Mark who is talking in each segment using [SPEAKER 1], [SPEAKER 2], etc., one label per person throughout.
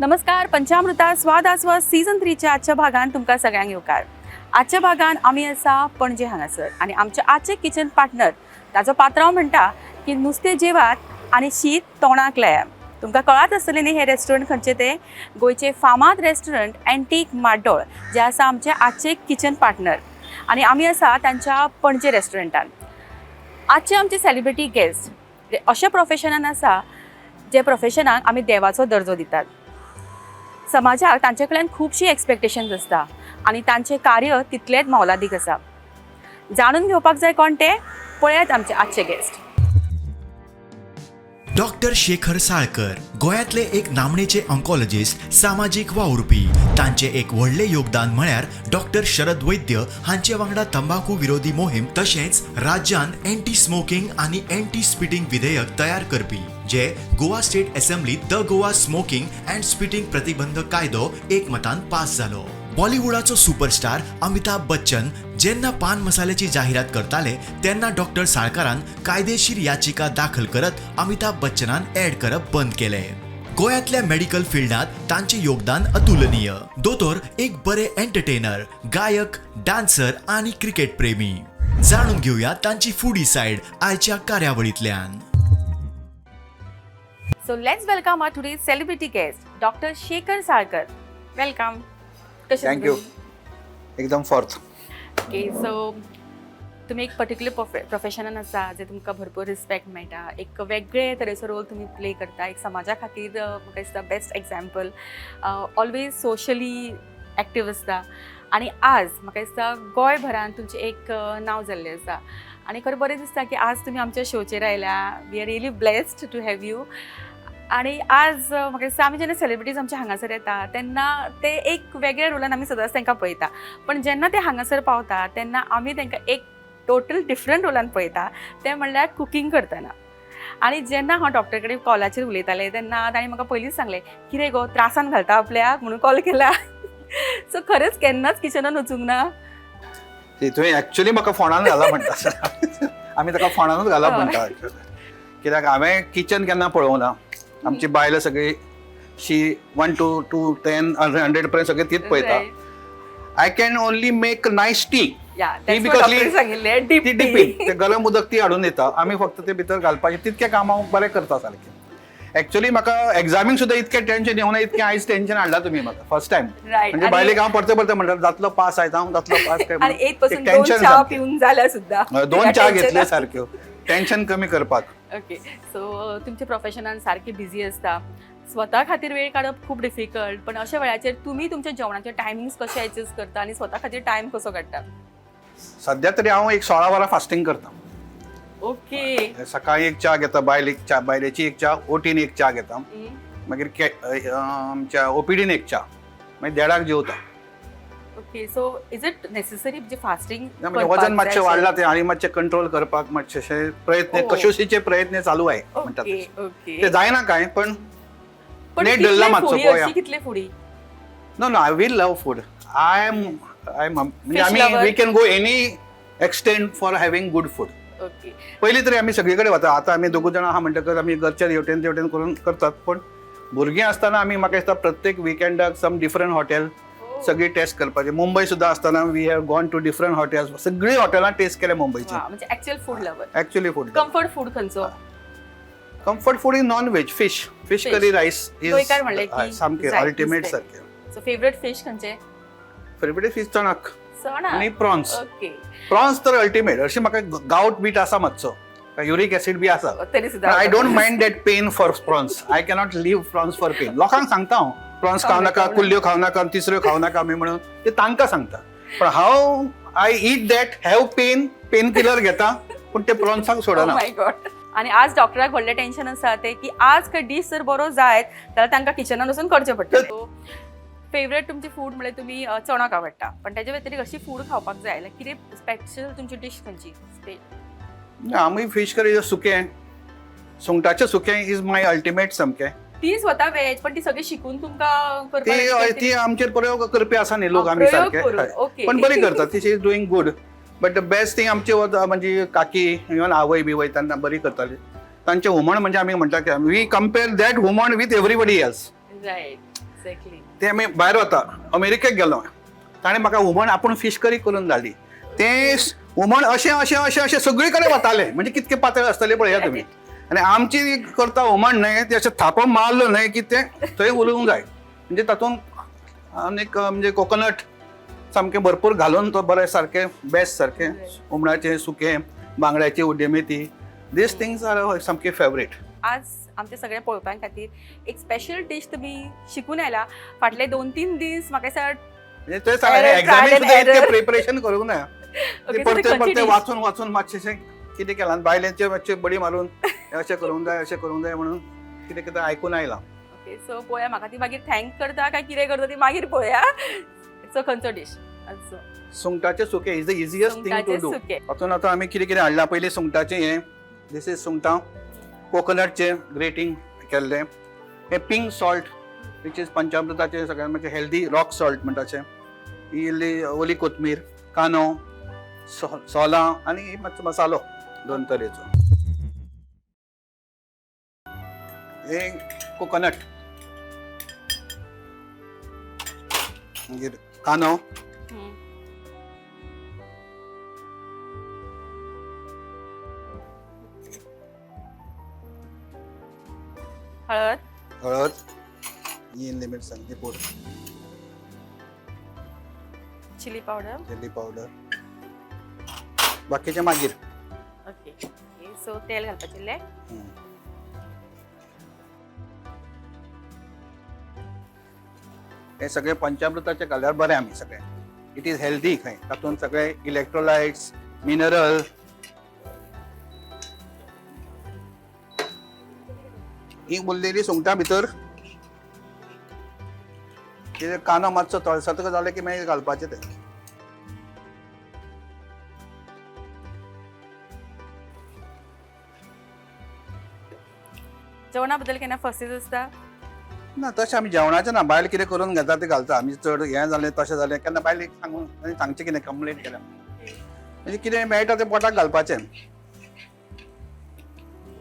[SPEAKER 1] नमस्कार, पंचामृता स्वाद आस्वाद सीझन 3च्या आजच्या भागान तुमकां सगळ्यांक येवकार. आजच्या भागान आमी आसा पणजे हांगासर आनी आमचे आजचे किचन पार्टनर ताजो पात्रांव म्हणटा की नुस्तें जेवात आनी शीत तोंडाक लायात. तुमकां कळात आसतलें न्ही हे रेस्टॉरंट खंयचें तें. गोंयचें फामाद रेस्टॉरंट अँटीक माड्डोळ जें आसा आमचे आजचे किचन पार्टनर आनी आमी आसा तांच्या पणजे रेस्टॉरंटान. आजचे आमचे सेलिब्रिटी गेस्ट जे अशा प्रोफेशनान आसा जे प्रोफेशनाक आमी देवाचो दर्जो दितात. समाजाक तांचे कडल्यान खुबशीं एक्सपेक्टेशन्स आसता आनी तांचें कार्य तितलेंच मोलादीक आसा. जाणून घेवपाक जाय कोण ते, पळयात आमचे आजचे गेस्ट.
[SPEAKER 2] डॉक्टर शेखर साळकर गोंयांतले एक नामनेचे ऑन्कोलॉजिस्ट, सामाजीक वावुरपी. तांचे एक व्हडलें योगदान म्हळ्यार डॉक्टर शरद वैद्य हांचे वांगडा तंबाखू विरोधी मोहीम, तशेंच राज्यांत एंटी स्मोकिंग आनी एंटी स्पिटींग विधेयक तयार करपी, जे गोवा स्टेट असेंब्लीत the Goa smoking and spitting प्रतिबंध कायदो एकमतान पास जालो. बॉलिवूडाचो सुपरस्टार अमिताभ बच्चन जेन्ना पान मसाल्याची जाहिरात करताले तेन्ना डॉक्टर साळकारान कायदेशीर याचिका दाखल करत अमिताभ बच्चनान ऍड करप बंद केले. गोंयांतल्या मेडिकल फिल्डांत तांचे योगदान अतुलनीय. दोतोर एक बरे एंटरटेनर, गायक, डान्सर आनी क्रिकेट प्रेमी. जाणून घेऊया तांची फुडी सायड आयच्या कार्यावळींतल्यान.
[SPEAKER 1] So let's welcome our today celebrity guest, Doctor Shekhar Salkar. Welcome. कशे
[SPEAKER 3] Thank you. एकदम फॉर्थ.
[SPEAKER 1] ओके, सो तुमी एक पर्टिक्युलर प्रोफेशनान आसा जे तुमकां भरपूर रिस्पेक्ट मेळटा. एक वेगळे तरेचो रोल तुमी प्ले करता. एक समाजा खातीर म्हाका दिसता best example, always socially active आसता आनी आज म्हाका दिसता गोंयभरान तुमचें एक नांव जाल्लें आसा आनी खरें बरें दिसता की आज तुमी आमच्या शोचेर आयल्या. We are really blessed to have you. आणि आज म्हाका दिसता आमी जेन्ना सेलिब्रिटीज आमच्या हांगासर येता तेन्ना ते एक वेगळ्या रोलान आमी सदांच तांकां पळयता, पण जेन्ना ते हांगासर पावता तेन्ना आमी तांकां एक टोटल डिफरंट रोलान पळयता, तें म्हणल्यार कुकींग करतना. आनी जेन्ना हांव डॉक्टर कडेन कॉलाचेर उलयतालें तेन्ना ताणें म्हाका पयलींच सांगलें, कितें गो, त्रासान घालता आपल्याक म्हणून कॉल केला. सो खरेंच केन्नाच किचनान वचूंक ना?
[SPEAKER 3] तुवें एक्चुली म्हाका फोणान घाला म्हणटा. आमी ताका फोणानूच घालप म्हणटा, कित्याक हांवें किचन केन्ना पळोवंक ना. आमची बायलां सगळी she 1 to 2 10 100 पर्यंत सगळें तीच पळयता. I can only make nice tea.
[SPEAKER 1] या.
[SPEAKER 3] ती because
[SPEAKER 1] सांगिल्लें
[SPEAKER 3] ती
[SPEAKER 1] डीप.
[SPEAKER 3] डिपीन ते गरम उदक ती हाडून दिता. आमी फक्त ते भितर घालपाचें तितकें काम हांव बरें करता सारकें. एक्चुअली म्हाका एग्जामीक सुद्दां इतकें टेन्शन येवना इतकें आयज टेन्शन हाडलां तुमी म्हाका फर्स्ट टायम. म्हणजे बायलेक हांव परते परते म्हणटा, जातलो पास आयज हांव, जातलो पास काय.
[SPEAKER 1] आणि एक पासून दोन
[SPEAKER 3] टेन्शन.
[SPEAKER 1] च्या पिवन जाल्या सुद्धा.
[SPEAKER 3] दोन च्या घेतले सारक्यो टेन्शन कमी करपाक.
[SPEAKER 1] ओके, सो तुमच्या प्रोफेशनान सारखे बिझी आसता, स्वता खातीर वेळ काडप खूब डिफिकल्ट, पण अशा वेळाचेर तुमी तुमच्या जेवणाचे टायमिंग्स कशे एडजस्ट करता आनी स्वता खातीर टायम कसो काडटा?
[SPEAKER 3] सध्या तरी हांव एक 16 वरां फास्टींग करता. सकाळी एक च्या घेता, बायल एक च्या, बायलेची एक च्या, ओटीन एक च्या घेता, मागीर आमच्या ओपीडीन एक च्या, मागीर देडाक जेवता.
[SPEAKER 1] Okay, so is it necessary म्हणजे फास्टिंग?
[SPEAKER 3] ना, म्हणजे वजन मातशें वाडलां तें आनी मातशें कंट्रोल करपाक मातशें प्रयत्न कशोशीचे प्रयत्न चालू आहे म्हणटात तशें. ते जायना काय पण
[SPEAKER 1] पण
[SPEAKER 3] नेट धरला मातसो पळोवया.
[SPEAKER 1] कितले foodie?
[SPEAKER 3] No, I will love food. I am म्हणजे
[SPEAKER 1] Fish
[SPEAKER 3] आमी
[SPEAKER 1] lover.
[SPEAKER 3] We can go any extent for having good food. पयलीं तरी आमी सगळे कडेन वता. आतां आमी दोगूय जाणां आहा म्हणटकच आमी घरच्या हेवटेन तेवटेन करून करतात, पण भुरगीं आसतना आमी म्हाका दिसता प्रत्येक विकेंडाक सम डिफरंट हॉटेल सगळी टेस्ट करपाची. मुंबय सुद्दां आसतना we have gone to different hotels. सगळीं हॉटेलां टेस्ट केल्या मुंबयची.
[SPEAKER 1] म्हणजे actual food lover.
[SPEAKER 3] Actually food.
[SPEAKER 1] Comfort food खंयचो?
[SPEAKER 3] Comfort food is non veg, fish fish
[SPEAKER 1] Fish.
[SPEAKER 3] Curry rice is
[SPEAKER 1] गोंयकार म्हणलें की
[SPEAKER 3] सामकें
[SPEAKER 1] जाय
[SPEAKER 3] अल्टिमेट
[SPEAKER 1] नुस्तें.
[SPEAKER 3] सारकें.
[SPEAKER 1] सो फेवरेट फिश खंयचे?
[SPEAKER 3] फेवरेट फीश चणक.
[SPEAKER 1] चणक.
[SPEAKER 3] आनी प्रॉन्स. प्रॉन्स तर अल्टिमेट. अशी म्हाका गावट बीट आसा, मातसो युरीक एसिड बी आसा.
[SPEAKER 1] तरी सुद्दां
[SPEAKER 3] I don't mind that pen for prawns. I cannot leave prawns for pen. लोकांक सांगता हांव प्रॉन्स खावं नाका, कुल्ल्यो खावं नाका, तिसऱ्यो खावं नाका आमी म्हणून ते तांकां सांगता, पण हांव I eat that, have pain, pain killer घेता, पूण ते प्रॉन्साक सोडना.
[SPEAKER 1] माय गॉड. आणि आज डॉक्टराक व्हडलें टेन्शन आसा तें की आज खंय डीश जर बरो जायत जाल्यार तांकां किचनान वचून करचें पडटा. फेवरेट तुमचे फूड म्हणल्यार तुमी चणक आवडटा, पण त्याच्या व्यतिरिक्त अशी फूड खावपाक जाय जाल्यार कितें स्पेशल तुमची डीश खंयची?
[SPEAKER 3] आमी फिश करी, सुकें, सुंगटाचें सुकें is my ultimate सामकें.
[SPEAKER 1] ती स्वता वेज, पण ती सगळी शिकून तुमकां
[SPEAKER 3] ती
[SPEAKER 1] करपाक
[SPEAKER 3] ती आमचेर प्रयोग करपी आसा न्ही लोक आमी
[SPEAKER 1] प्रयोग
[SPEAKER 3] सारके.
[SPEAKER 1] करून,
[SPEAKER 3] हय.
[SPEAKER 1] ओके.
[SPEAKER 3] पण बरी करता ती, she is doing good. But the best thing आमची म्हणजे काकी, इवन आवय बी वयताना बरी करताली. तांचें हुमण म्हणजे आमी म्हणटा की we compare that human with everybody else.
[SPEAKER 1] Right. Exactly.
[SPEAKER 3] ते आमी भायर वता, अमेरिकेक गेलो, ताणें म्हाका हुमण आपूण फीश करी करून धाडली. तें हुमण अशें अशें अशें अशें सगळे कडेन वतालें. म्हणजे कितके पातळ आसतलें पळया तुमी. आनी आमची करता हुमण न्हय, ते अशें थापो मारलो न्हय की तें थंय उरूंक जाय. म्हणजे तातूंत आनीक म्हणजे कोकोनट सामकें भरपूर घालून तो बरें सारकें बेस्ट सारकें हुमणाचें सुकें, बांगड्याची उड्डमेथी, these things are सामके फेवरेट.
[SPEAKER 1] आज आमच्या सगळ्या पळोवप्यां खातीर एक स्पेशल डीश तुमी शिकून आयला. फाटले 2-3 दीस म्हाका दिसता
[SPEAKER 3] म्हणजे ते सांगलें,
[SPEAKER 1] Error,
[SPEAKER 3] एग्जामीक
[SPEAKER 1] trial and
[SPEAKER 3] सुद्दां इतकें
[SPEAKER 1] error.
[SPEAKER 3] Preparation करूंक ना.
[SPEAKER 1] Okay,
[SPEAKER 3] ते
[SPEAKER 1] so
[SPEAKER 3] परते
[SPEAKER 1] ती खंयची
[SPEAKER 3] परते
[SPEAKER 1] dish?
[SPEAKER 3] वाचून वाचून मातशें कितें केलां आनी बायलेचें मातशें बडी मारून हें अशें करूंक जाय, अशें करूंक जाय म्हणून कितें कितें आयकून आयलां.
[SPEAKER 1] ओके, सो पळोवया म्हाका ती मागीर thank करता काय कितें करता ती मागीर पळोवया. सो खंयचो डीश? सो
[SPEAKER 3] सुंगटाचें सुकें is the easiest thing to
[SPEAKER 1] सुंगटाचें
[SPEAKER 3] do.
[SPEAKER 1] सुकें.
[SPEAKER 3] तातूंत आतां आमी कितें कितें हाडलां. पयलीं सुंगटाचें हें, this is सुंगटां, कोकोनटचें ग्रेटींग केल्लें, हें पिंक सॉल्ट which is पंचामृताचें सगळ्यांत म्हणजे हेल्दी रॉक सॉल्ट म्हणटाचें, ही इल्ली ओली कोथमीर, कांदो, सोलां आनी मातसो मसालो दोन तरेचो. हें कोकोनट, मागीर कांदो,
[SPEAKER 1] हळद.
[SPEAKER 3] हळद, ही इल्ली मिरसांगची पूड.
[SPEAKER 1] Chilli powder.
[SPEAKER 3] Chilli powder, बाकीचें मागीर.
[SPEAKER 1] ओके, सो तेल घालपाचें इल्लें.
[SPEAKER 3] हे सगळे पंचामृताचे घाल्यार बरें आमी सगळे. It is healthy खंय, तातूंत सगळे इलेक्ट्रोलायट्स, मिनरल. ही उरलेली सुंगटां भितर कितें कांदो मातसो तळसतकच जालें की मागीर घालपाचें तें.
[SPEAKER 1] जेवणा बद्दल केन्ना फसीस आसता?
[SPEAKER 3] ना, तशें आमी जेवणाचें ना. बायल कितें करून घेता तें घालता आमी. चड हें जालें तशें जालें केन्ना बायलेक सांगून सांगचें कितें कंप्लेन केल्या. म्हणजे कितें मेळटा तें पोटाक घालपाचें.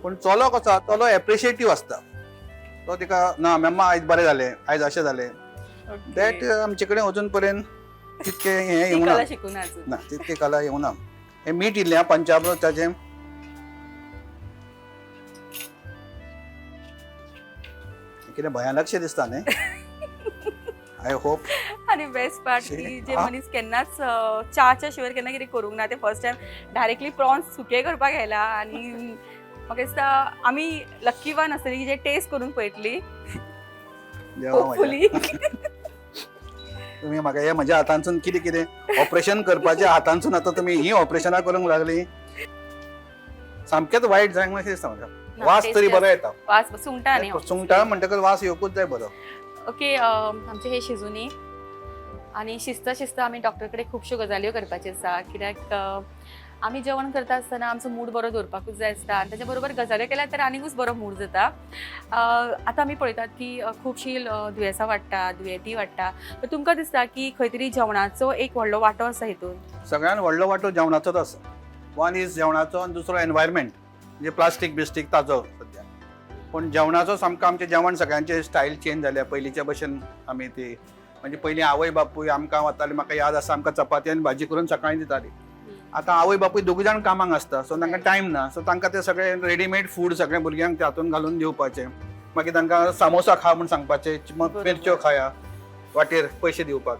[SPEAKER 3] पूण चलो कसो आसा, चलो एप्रिशिएटीव आसता. तो तिका ना मम्मा आयज बरें जालें, आयज अशें जालें, that आमचे कडेन अजून पर्यंत तितकें हें
[SPEAKER 1] ती
[SPEAKER 3] येवना.
[SPEAKER 1] कला शिकून अजून.
[SPEAKER 3] ना, तितकें कला येवना. हें मीठ इल्लें आं पंचामृताचें. कितें भयानकशें दिसता न्ही? I hope.
[SPEAKER 1] आनी बेस्ट पार्ट की जे
[SPEAKER 3] हा?
[SPEAKER 1] मनीस केन्नाच च्याच्या शिवाय केन्ना कितें करूंक ना, ते फर्स्ट टायम डायरेक्टली प्रॉन्स सुके करपाक आयला. आनी म्हाका दिसता आमी लक्की वन आसतली की जे टेस्ट करून पळयतली.
[SPEAKER 3] देवा म्हज्या.
[SPEAKER 1] होपफुली.
[SPEAKER 3] तुमी म्हाका हे म्हज्या हातांसून कितें कितें ऑपरेशन करपाच्या हातांसून आतां तुमी ही ऑपरेशनां करूंक लागली. सामकेंच वायट जायना अशें दिसता म्हाका. वास तरी बरो येता.
[SPEAKER 1] वास सुंगटां न्ही?
[SPEAKER 3] सुंगटां म्हणटकच वास येवकूच जाय बरो.
[SPEAKER 1] ओके, आमचें हें शिजूनी आनी शिजता शिजता आमी डॉक्टर कडेन खुबश्यो गजाल्यो करपाच्यो आसा, कित्याक आमी जेवण करता आसतना आमचो मूड बरो दवरपाकूच जाय आसता आनी ताच्या बरोबर गजाल्यो केल्यार तर आनीकूच बरो मूड जाता. आतां आमी पळयतात की खुबशीं दुयेंसां वाडटा, दुयेंती वाडटा. तर तुमकां दिसता की खंय तरी जेवणाचो एक व्हडलो वांटो आसा हितून?
[SPEAKER 3] सगळ्यात व्हडलो वांटो जेवणाचोच आसा. वन is जेवणाचो आनी दुसरो एनवायरमेंट, म्हणजे प्लास्टीक बिस्टीक ताजो सद्या. पूण जेवणाचो सामको आमचें जेवण सगळ्यांचे स्टायल चेंज जाल्या. पयलींच्या भशेन आमी ती म्हणजे पयलीं आवय बापूय आमकां वताली, म्हाका याद आसा, आमकां चपाती आनी भाजी करून सकाळीं दिताली. आतां आवय बापूय दोगूय जाण कामाक आसता, सो तांकां टायम ना. सो तांकां ते सगळे रेडीमेड फूड सगळे भुरग्यांक हातून घालून दिवपाचें. मागीर तांकां सामोसा खा म्हूण सांगपाचें, मिरच्यो खाया वाटेर पयशे दिवपाक.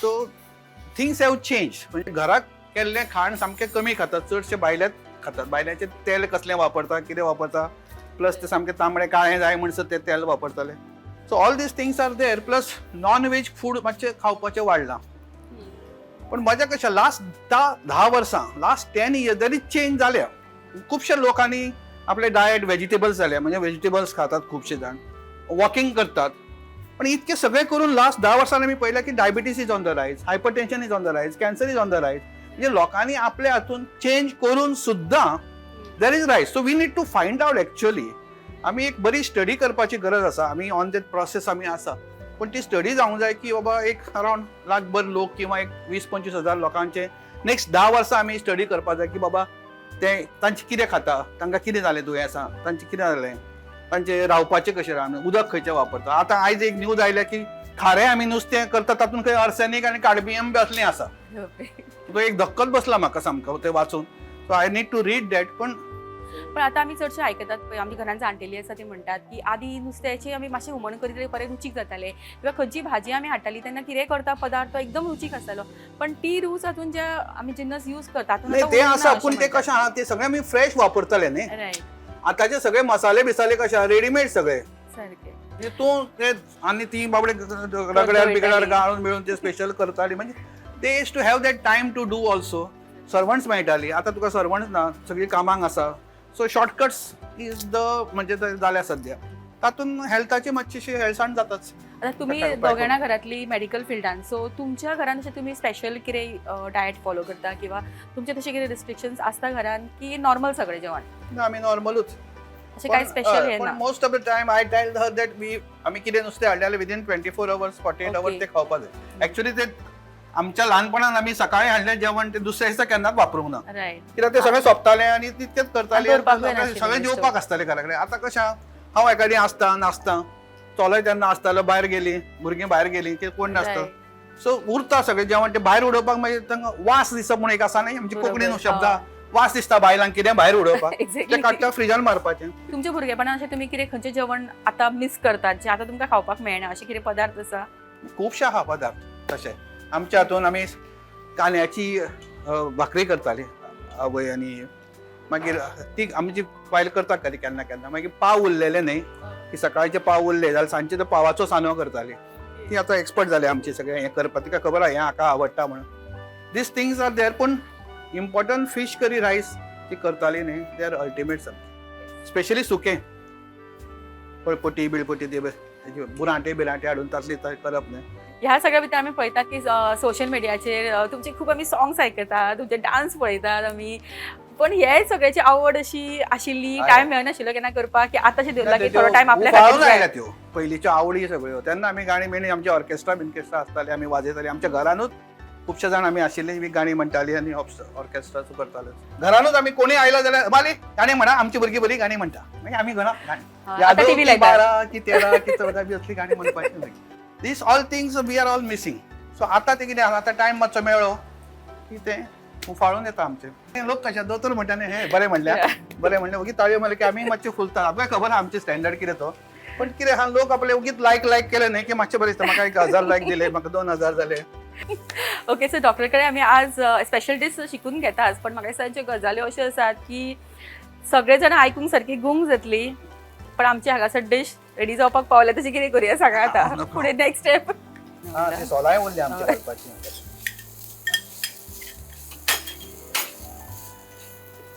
[SPEAKER 3] So things have change. म्हणजे घराक केल्लें खाण सामकें कमी खातात, चडशे भायलेंच खातात. भायल्याचें तेल कसलें वापरता, कितें वापरता, प्लस ते सामकें तांबडें काळें जाय म्हणसर ते तेल वापरताले. So all these things are there, plus non veg food मातशें खावपाचें वाडलां. पूण मजा कशें लास्ट 10 वर्सां, last 10 years तरी चेंज जाल्या. खुबश्या लोकांनी आपले डायट वेजिटेबल्स जाल्या, म्हणजे वेजिटेबल्स खातात खुबशे जाण, वॉकिंग करतात. पण इतकें सगळें करून लास्ट 10 वर्सांनी आमी पळयलें की diabetes is on the rise, hypertension is on the rise, cancer is on the rise. म्हणजे लोकांनी आपल्या हातून चेंज करून सुद्दां there is rise. So we need to find out actually. आमी एक बरी स्टडी करपाची गरज आसा. आमी ऑन that process आमी आसा, पूण ती स्टडी जावंक जाय की बाबा एक अरावंड लाखभर लोक किंवा एक 20-25 हजार लोकांचे नेक्स्ट 10 वर्सां आमी स्टडी करपाक जाय की बाबा ते तांचे कितें खाता, तांकां कितें जालें दुयेंसां, तांचें कितें जालें. तांचे रावपाचें कशें रावन, उदक खंयचें वापरता. आतां आयज एक न्यूज आयल्या की खारें आमी नुस्तें करता तातूंत खंय आर्सेनीक आनी कार्बियम बी असलें आसा. तो एक धक्कोच बसला म्हाका सामको तें वाचून. So I need to read that. पण
[SPEAKER 1] पण आता आमी चडशे आयकतात पळय, आमच्या घरान जाणटेली आसा ती म्हणटात की आदी नुस्त्याची आमी मातशें हुमण करीत जाल्यार बरें रुचीक जातालें, किंवा खंयची भाजी आमी हाडटाली तेन्ना कितेंय करता पदार्थ एकदम रुचीक आसतालो, पण ती रूच हातून जे आमी जिन्नस यूज करता तातूंत
[SPEAKER 3] नाही
[SPEAKER 1] आतां
[SPEAKER 3] ते
[SPEAKER 1] उरूंक ना
[SPEAKER 3] आसा
[SPEAKER 1] अशें
[SPEAKER 3] पूण ते
[SPEAKER 1] म्हणटात.
[SPEAKER 3] कशें आहा ते सगळे आमी फ्रेश वापरताले न्ही.
[SPEAKER 1] रायट.
[SPEAKER 3] आतांचे सगळे मसाले बिसाले कशे आहा रेडीमेड सगळे.
[SPEAKER 1] सारकें.
[SPEAKER 3] म्हणजे तूं ते आनी ती बाबडे रगड्यार बिगड्यार गाळून बिळून ते स्पेशल करताली. म्हणजे they used to have that time to do also. Servants मेळटाली, आतां तुका सर्वंट्स ना, सगळीं कामांक आसा. सो शॉर्टकट्स is the म्हणजे ते जाल्या सद्या, तातूंत हेल्थाची मातशीशी हेळसाण जाताच.
[SPEAKER 1] आता तुम्ही
[SPEAKER 3] ताका उपाय
[SPEAKER 1] दोग जाणां घरातली मेडिकल फिल्डान, सो तुमच्या घरान अशें तुमी स्पेशल कितें डायट फॉलो करता किंवा तुमचे तशें कितें रिस्ट्रिक्शन्स आसता घरान की नॉर्मल सगळें जेवण?
[SPEAKER 3] ना, आमी नॉर्मलूच.
[SPEAKER 1] अशें कांय स्पेशल हें
[SPEAKER 3] पण
[SPEAKER 1] ना?
[SPEAKER 3] Most of the time I tell her that we आमी कितें नुस्तें हाडलें जाल्यार विदीन 24 hours, 48 hours ते खावपाक जाय. एक्चुअली ते आमच्या ल्हानपणान आमी सकाळी हाडलें जेवण ते दुसऱ्या दिसा केन्नाच वापरूंक ना, कित्याक ते सगळें सोंपतालें आनी तितकेंच करताले.
[SPEAKER 1] दवरपाकूय नाशिल्लें
[SPEAKER 3] सगळें
[SPEAKER 1] बेश्टें.
[SPEAKER 3] जेवपाक आसतालें घरा कडेन. आतां कशें आहा, हांव एकादी आसता नासता, चलोय तेन्ना आसतालो, भायर गेली भुरगीं भायर गेलीं की कोण नासता. सो उरता सगळें जेवण तें भायर उडोवपाक मागीर तांकां वास दिसप म्हूण एक आसा न्ही आमची कोंकणीन शब्द, वास दिसता बायलांक कितें भायर उडोवपाक, ते काडटा फ्रिजान मारपाचें.
[SPEAKER 1] तुमच्या भुरगेपणान अशें तुमी कितें खंयचें जेवण आतां मिस करतात जें आतां तुमकां खावपाक मेळना, अशें कितें पदार्थ आसा?
[SPEAKER 3] खुबशे आहा पदार्थ तशे आमच्या हातून. आमी कांद्याची भाकरी करताली आवय, आनी मागीर ती आमची बायल करता कधी केन्ना केन्ना. मागीर पाव उरलेले न्ही की सकाळचे पाव उरले जाल्यार सांजचे तो पावाचो सांजो करताली. ती आतां एक्सपर्ट जाली आमची सगळें हें करपाक, तिका खबर आहा हें हाका आवडटा म्हणून. These things are there. पूण इम्पॉर्टंट फीश करी रायस ती करताली न्ही, they are ultimate सामकी. स्पेशली सुकें पळपटी बिळपटी ते बुरांटे बिरांटे हाडून तातली करप न्ही.
[SPEAKER 1] ह्या सगळ्या भितर आमी पळयतात की सोशल मिडियाचेर तुमचे खूब आमी सॉंग्स आयकतात, तुमचे डान्स पळयतात आमी, पण हे सगळ्याची आवड अशी आशिल्ली, टायम मेळनाशिल्लो केन्ना करपाक की आतां अशें दवरला की थोडो टायम आपल्या
[SPEAKER 3] उफाळून
[SPEAKER 1] खातीर जाय?
[SPEAKER 3] आयल्या त्यो पयलींच्यो आवडी सगळ्यो. तेन्ना आमी गाणी बिणी आमचे ऑर्केस्ट्रा बिर्केस्ट्रा आसताले, आमी वाजयताली. आमच्या घरानूच खुबशे जाण आमी आशिल्ले, बी गाणी म्हणटाली आनी ऑर्केस्ट्रा करताले घरानूच. आमी कोणी आयलो जाल्यार बाली गाणी म्हणा, आमची भुरगीं बरी गाणी म्हणटा, मागीर आमी घरा गाणी
[SPEAKER 1] आतां टीव्ही
[SPEAKER 3] की
[SPEAKER 1] लायतात.
[SPEAKER 3] 12 की 13 की 14 बी असली गाणी म्हणपाची. These all things we are all missing. So आतां तें कितें आसा, आतां टायम मातसो मेळ्ळो की तें उफाळून येता आमचें. लोक कशें दोतोर म्हणटा न्ही, हें बरें म्हणल्यार बरें म्हणलें, ओगीच ताळयो मारल्यो की आमी मातशे फुलता. आमकां खबर आहा आमचें स्टँडर्ड कितें तो, पण कितें आहा लोक आपले ओगीच लायक लायक केले न्ही की मातशें बरें दिसता. म्हाका 1000 लायक दिले, म्हाका 2000 जाले.
[SPEAKER 1] ओके, सो डॉक्टर कडेन आमी आज स्पेशल डीश शिकून घेताच, पण म्हाका दिसता ज्यो गजाल्यो अश्यो आसात की सगळे जाण आयकूंक सारकी गुंग जातली, पण आमची हांगासर डीश रेडी जावपाक पावल्या, तशी कितें करुया सांगा आतां फुडें नेक्स्ट स्टेप?
[SPEAKER 3] आं, ती सोलांय उरली आमच्या घालपाची.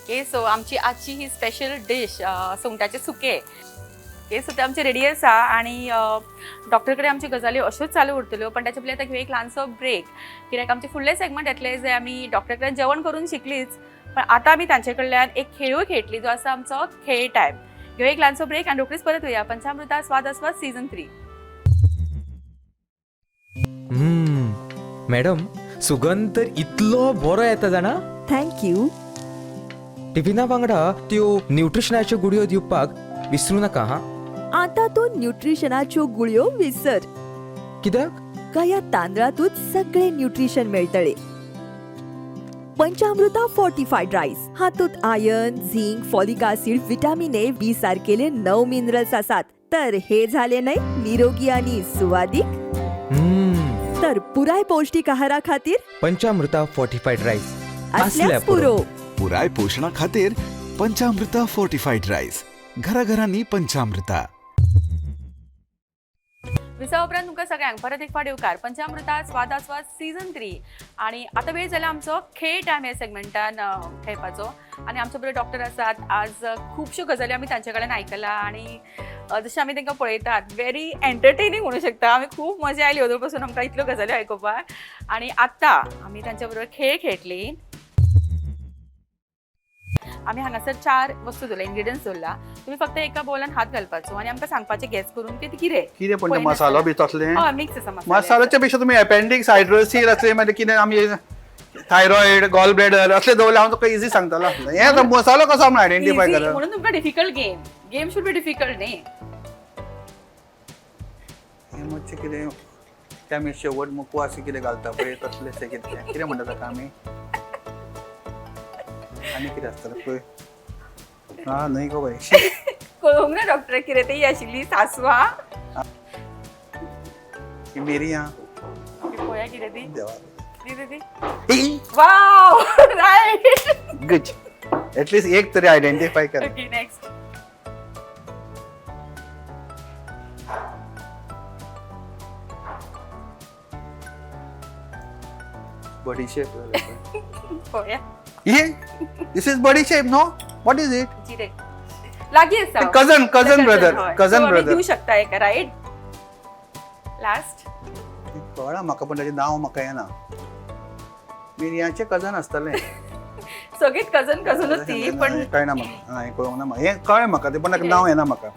[SPEAKER 1] ओके, सो आमची आजची ही स्पेशल डीश सुंगटाचें सुकें, ओके, सो ते आमचे रेडी आसा आनी डॉक्टर कडेन आमच्यो गजाली अश्योच चालू उरतल्यो, पण ताच्या पयलीं आतां घेवया एक ल्हानसो ब्रेक, कित्याक आमचे फुडले सेगमेंट येतले जे आमी डॉक्टर कडेन जेवण करून शिकलीच, पण आतां आमी तांचे कडल्यान एक खेळूय खेळटली जो आसा आमचो खेळ टायम. घेवया एक ल्हानसो ब्रेक आनी रोखडीच परत येवया पंचामृता स्वाद आस्वाद सीझन 3.
[SPEAKER 4] मॅडम, सुगंध तर इतलो बरो येता जाणा.
[SPEAKER 5] Thank you.
[SPEAKER 4] टिफिना वांगडा त्यो न्यूट्रिशनाच्यो गुळयो दिवपाक विसरू नाका हा.
[SPEAKER 5] आता तूं न्यूट्रिशनाच्यो गुळयो विसर.
[SPEAKER 4] कित्याक?
[SPEAKER 5] ह्या तांदळातूच सगळे न्यूट्रिशन मेळटले. पंचामृता फोर्टिफायड रायस हातूंत iron, zinc, folic acid, vitamin A, B सारकेले 9 minerals आसात. तर हे झाले न्हय निरोगी आणि सुवादीक. तर पुराय पौष्टिक आहारा खातीर
[SPEAKER 4] पंचामृता फोर्टिफायड रायस
[SPEAKER 5] असल्याच पुरो.
[SPEAKER 6] पुराय पोशणा खातीर पंचामृता फोर्टिफाईड राईस, घराघरांनी पंचामृता.
[SPEAKER 1] विसा उपरांत तुमकां सगळ्यांक परत एक फावट येवकार पंचामृता स्वाद आस्वाद सीझन 3. आनी आतां वेळ जाला आमचो खेळ टायम ह्या सेगमेंटान खेळपाचो आनी आमचे बरोबर डॉक्टर आसात. आज खुबश्यो गजाली आमी तांचे कडेन आयकला आनी जशें आमी तांकां पळयतात व्हेरी एंटरटेनिंग म्हणू शकता आमी. खूब मजा आयली अदूं पसून आमकां इतल्यो गजाली आयकुपाक. आनी आतां आमी तांच्या बरोबर खेळ खेळटली. आमी हांगासर 4 वस्तू दवरल्या, इन्ग्रिडियंट्स दवरला. तुमी फक्त एका बॉलान हात घालपाचो आनी आमकां सांगपाचें गॅस करून की कितें.
[SPEAKER 3] कितें पण ते मसालो बी तसलें?
[SPEAKER 1] हय, मिक्स आसा मसाले.
[SPEAKER 3] मसाल्याच्या पेक्षा तुम्ही अपेंडिक्स हायड्रोसील असले म्हणजे कितें आमी थायरॉइड, गॉल ब्लॅडर असले दवरले हांव तुका इजी सांगतलो आसलो. हे आतां मसालो कसो म्हण आयडेंटिफाय
[SPEAKER 1] Easy,
[SPEAKER 3] करप?
[SPEAKER 1] म्हणून तुमकां difficult game. Game should be difficult न्ही.
[SPEAKER 3] हे मातशें कितें ते आमी शेवट मुकवास कितें घालता पळय तसलें कितें कितें म्हणटा ताका आमी आनी कितें आसतलें पळय. हा न्हय गो बाय, शी.
[SPEAKER 1] कळोवंक ना डॉक्टर कितें ती आशिल्ली सासवां.
[SPEAKER 3] ही मिरयां.
[SPEAKER 1] पळोवया कितें ती.
[SPEAKER 3] देवा.
[SPEAKER 1] दी दी दी. वाव, रायट.
[SPEAKER 3] गुड, एटलिस्ट एक तरी आयडेंटिफाय कर.
[SPEAKER 1] Okay, next.
[SPEAKER 3] बडीशेप.
[SPEAKER 1] पळोवया.
[SPEAKER 3] हे, this is badisep, no? What is it?
[SPEAKER 1] जिरे लागीं आसा.
[SPEAKER 3] Cousin, cousin brother,
[SPEAKER 1] हय.
[SPEAKER 3] Cousin
[SPEAKER 1] So, आमी
[SPEAKER 3] ब्रदर.
[SPEAKER 1] दिवं शकता एका, रायट? लास्ट.
[SPEAKER 3] कळना म्हाका, पण ताचें नांव म्हाका येना. मिरयांचे कजन आसतलें.
[SPEAKER 1] सगळीच कजन कजनच ती पण.
[SPEAKER 3] कळना म्हाका, हें कळूंक ना म्हाका. हें कळ्ळें म्हाका तें, पण ताका नांव येना म्हाका.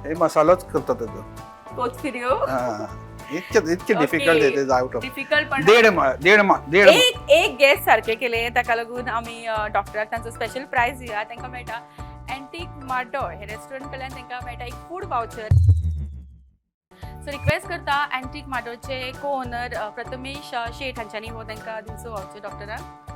[SPEAKER 3] हे मसालोच करता ताचो.
[SPEAKER 1] कोथमिऱ्यो.
[SPEAKER 3] हा, इतकें इतकें difficult it is out of
[SPEAKER 1] difficult पण
[SPEAKER 3] देड मा- देड मा- देड मा-
[SPEAKER 1] एक एक गॅस सारके केले, ताका लागून आमी डॉक्टराक तांचो स्पेशल प्रायज दिया. तांकां मेळटा अँटीक माड्डोळ हे रेस्टॉरंट कडल्यान तांकां मेळटा एक फूड वावचर. सो रिक्वेस्ट करता अँटीक माड्डोळचे को ओनर प्रथमेश शेठ हांच्यांनी हो तांकां दिवचो वावचर डॉक्टराक.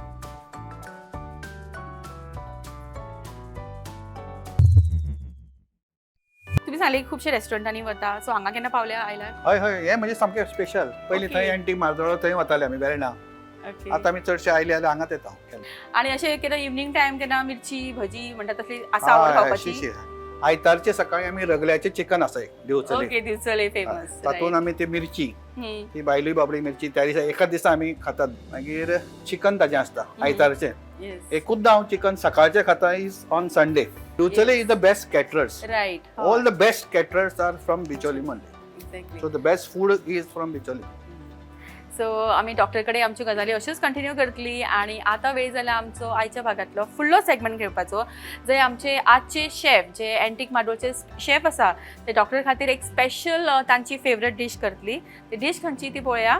[SPEAKER 1] तुमी सांगले खुबशे रेस्टॉरंटांनी वता, सो हांगा केन्ना पावल्या आयला?
[SPEAKER 3] हय हय, हें म्हणजे सामकें स्पेशल. पयलीं थंय अँटीक मार्दोळो थंय वताले आमी वेर्णा.
[SPEAKER 1] ओके.
[SPEAKER 3] आतां आमी चडशे आयले जाल्यार हांगाच येता.
[SPEAKER 1] आणि अशें केन्ना इवनींग टायम केन्ना मिरची भजी म्हणटा तसली आसा आवड खावपाची?
[SPEAKER 3] आयतारचे सकाळी आमी रगल्याचें चिकन आसा एक दिवचले.
[SPEAKER 1] ओके, दिवचले फेमस.
[SPEAKER 3] तातूंत आमी ती मिरची, ती बायलूय बाबडी मिरची त्या दिसा एकाच दिसा आमी खातात. मागीर चिकन ताजें आसता आयतारचें. एकूचदा हांव चिकन सकाळचें खाता is on Sunday. Divchale is the best caterers.
[SPEAKER 1] Right.
[SPEAKER 3] All the best caterers are from Bicholim only. So the best food is from Bicholim.
[SPEAKER 1] So आमी डॉक्टर कडेन आमच्यो गजाली अश्योच कंटिन्यू करतली आनी आतां वेळ जाला आमचो आयच्या भागांतलो फुडलो सेगमेंट घेवपाचो, जंय आमचे आजचे शेफ जे अँटीक माडोळचे शेफ आसा ते डॉक्टर खातीर एक स्पेशल तांची फेवरेट डीश करतली. ती डीश खंयची ती पळोवया.